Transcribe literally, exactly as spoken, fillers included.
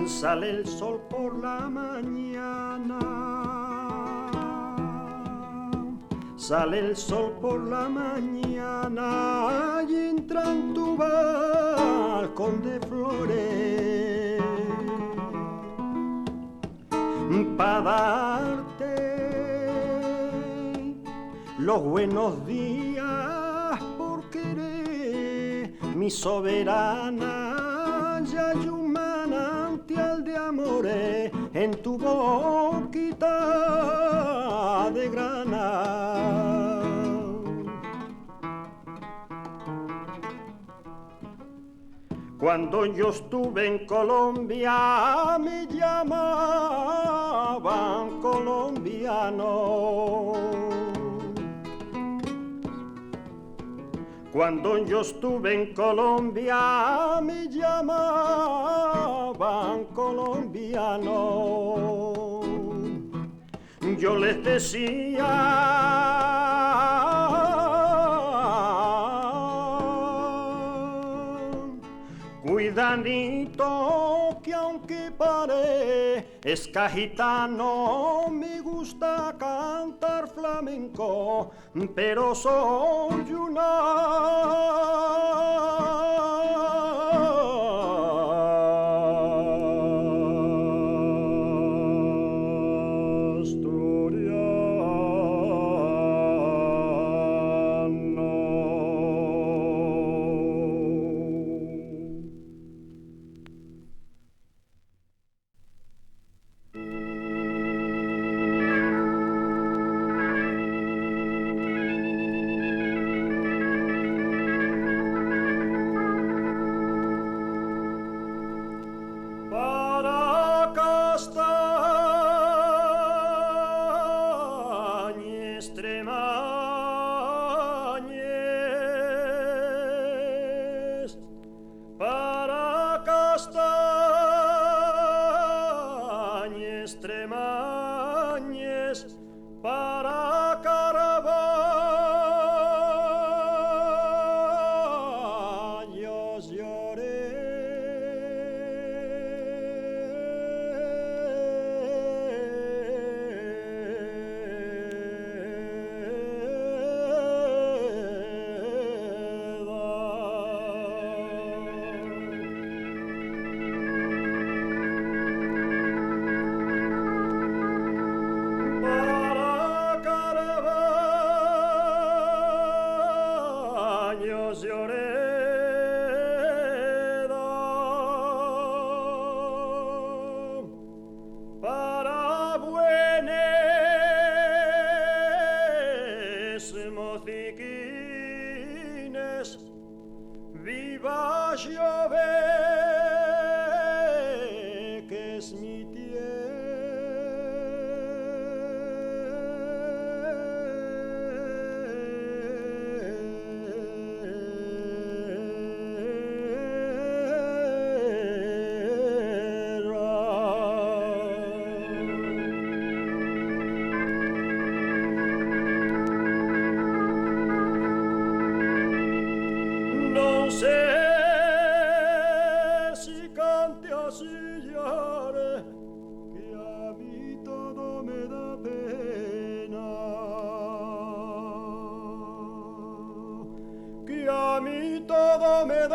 Sale el sol por la mañana, sale el sol por la mañana y entra en tu balcón de flores pa darte los buenos días, porque eres mi soberana, ya hay un manantial de amores en tu boquita de grana. Cuando yo estuve en Colombia me llamaban colombiano. Cuando yo estuve en Colombia me llamaban colombiano. Yo les decía, cuidadito que aunque parezca gitano, me gusta cantar flamenco, pero soy una asturiana. Para castañes, tremañes, para castañes, tremañes, para carballos lloré. Para Carbaños lloreda, para buenes mociquines, viva Xove, que es mi tierra. No sé si cante o si llore, que a mí todo me da pena, que a mí todo me